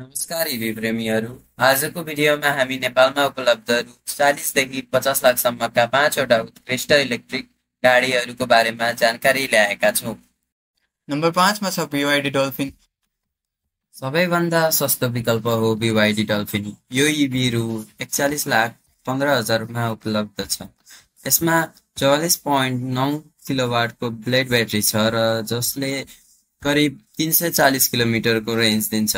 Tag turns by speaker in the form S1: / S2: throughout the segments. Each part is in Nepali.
S1: नमस्कार इभी प्रेमीहरू। आजको भिडियोमा हामी नेपालमा उपलब्ध रु 40 देखि 50 लाखसम्मका 5वटा उत्कृष्ट इलेक्ट्रिक गाडीहरूको बारेमा जानकारी ल्याएका छौँ।
S2: नम्बर 5 मा छ BYD डल्फिन।
S1: सबैभन्दा सस्तो विकल्प हो BYD डल्फिन। यो इभी रु 41,15,000मा उपलब्ध छ। यसमा 44.9 किलोवाटको ब्लेड ब्याट्री छ र जसले करिब 340 किलोमिटरको रेन्ज दिन्छ।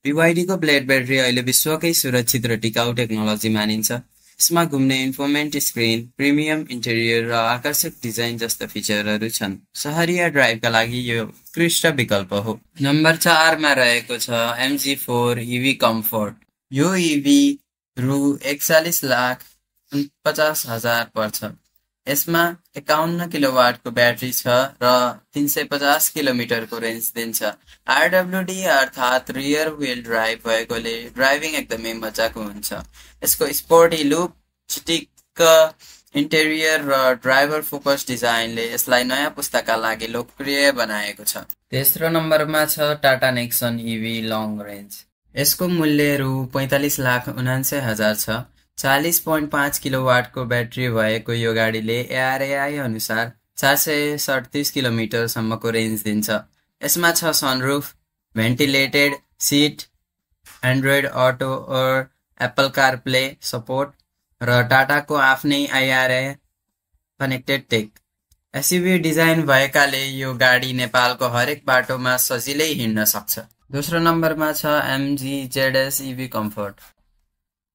S1: BYD को ब्लेड ब्याट्री अहिले विश्वकै सुरक्षित र टिकाउ टेक्नोलोजी मानिन्छ। यसमा घुम्ने इन्फोमेन्ट स्क्रिन, प्रिमियम इन्टेरियर र आकर्षक डिजाइन जस्ता फिचरहरू छन्। सहरीय ड्राइभका लागि यो उत्कृष्ट विकल्प हो। नम्बर 4 मा रहेको छ MG4 EV कम्फोर्ट। यो इभी रु 41,50,000 पर्छ। यसमा 51 किलोवाटको ब्याट्री छ र 350 किलोमिटरको रेन्ज दिन्छ। RWD अर्थात् रियर व्हील ड्राइभ भएकोले ड्राइभिङ एकदमै मजाको हुन्छ। यसको स्पोर्टी लुक, चिटिक्क इन्टेरियर र ड्राइभर फोकस डिजाइनले यसलाई नयाँ पुस्ताका लागि लोकप्रिय बनाएको छ। तेस्रो नम्बरमा छ टाटा नेक्सन इभी लङ रेन्ज। यसको मूल्य रु 45,79,000 छ। 40.5 किलोवाटको ब्याट्री भएको यो गाडीले ARAI अनुसार 437 किलोमिटरसम्मको रेन्ज दिन्छ। यसमा छ sunroof, ventilated seat, Android Auto और एप्पल कारप्ले सपोर्ट र टाटाको आफ्नै IRA connected tech. SUV design भएकाले यो गाडी नेपालको हरेक बाटोमा सजिलै हिँड्न सक्छ। दोस्रो नम्बरमा छ MG ZS EV कम्फोर्ट।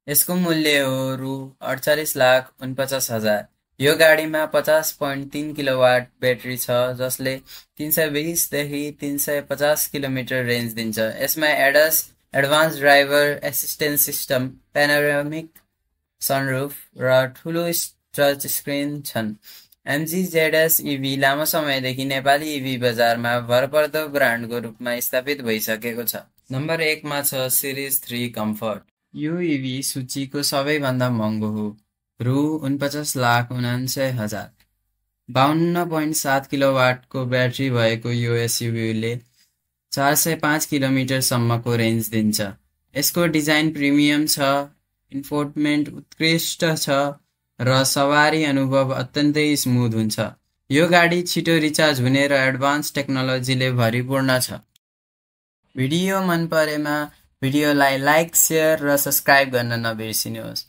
S1: यसको मूल्य हो रु 48,49,000। यो गाडीमा 50.3 किलोवाट ब्याट्री छ जसले 320 देखि 350 किलोमिटर रेन्ज दिन्छ। यसमा ADAS advanced driver assistance system, panoramic sunroof र ठुलो टच स्क्रिन छन्। MG ZS EV लामो समयदेखि नेपाली इभी बजारमा भरपर्दो ब्रान्डको रूपमा स्थापित भइसकेको छ। नम्बर 1 मा छ सिरिज 3 कम्फर्ट। यो इभी सूचीको सबैभन्दा महँगो हो, रु 49,79,000। 52.7 किलोवाटको ब्याट्री भएको यो एसयुभीले 405 किलोमिटरसम्मको रेन्ज दिन्छ। यसको डिजाइन प्रिमियम छ, इन्फोटेनमेन्ट उत्कृष्ट छ र सवारी अनुभव अत्यन्तै स्मुथ हुन्छ। यो गाडी छिटो रिचार्ज हुने र एडभान्स टेक्नोलोजीले भरिपूर्ण छ। भिडियो मन परेमा भिडियोलाई लाइक, सेयर र सब्स्क्राइब गर्न नबिर्सिनुहोस्।